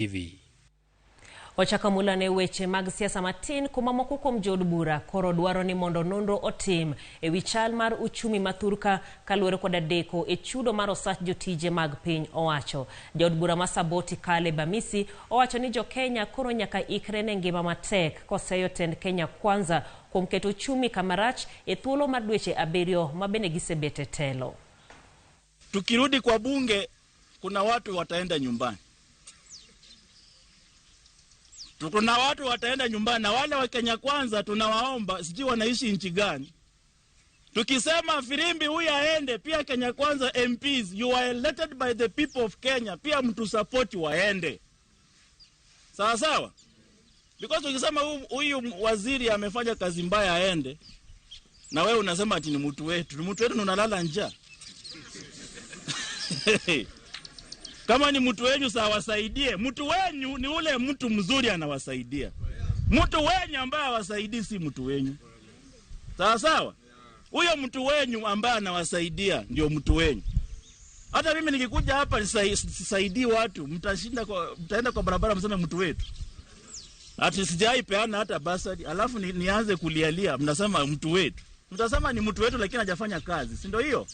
TV. Ochako mulane weche mag siasa matin kuma moko kuom jood bura koro dwaro ni mondo nonro otim ewi chal mar uchumi ma thurka kaluwore koda deko e chudo mar osach jotije mag piny owacho. Jaod bura ma Saboti Caleb Amisi owacho ni jo-Kenya koro nyaka ikre ne ngima matek koseyo tend Kenya Kwanza kuom keto uchumi kamarach e thuolo mar dweche 7 ma bende gisebet e telo. Tukirudi kwa bunge kuna watu wataenda nyumbani. Kuna watu wataenda nyumbani, na wale wa Kenya Kwanza tunawaomba, sijui wanaishi nchi gani. Tukisema firimbi huyu aende, pia Kenya Kwanza MPs, you are elected by the people of Kenya, pia mtu support waende. Sawa sawa? Because ukisema huyu waziri amefanya kazi mbaya aende, na wewe unasema ati ni mtu wetu. Ni mtu wetu na unalala njaa. Kama ni mtu wenyu sawa, wasaidie. Mtu wenyu ni ule mtu mzuri anawasaidia. Mtu wenyu ambaye hawasaidii si mtu wenyu. Sawa sawa? Huyo mtu wenyu ambaye anawasaidia ndio mtu wenyu. Hata mimi nikikuja hapa sisaidii watu, mtaenda kwa barabara mseme mtu wetu. Ati sijai peana hata basari, alafu nianze kulialia, mnasema mtu wetu. Mtasema ni mtu wetu lakini hajafanya kazi, si ndio hiyo?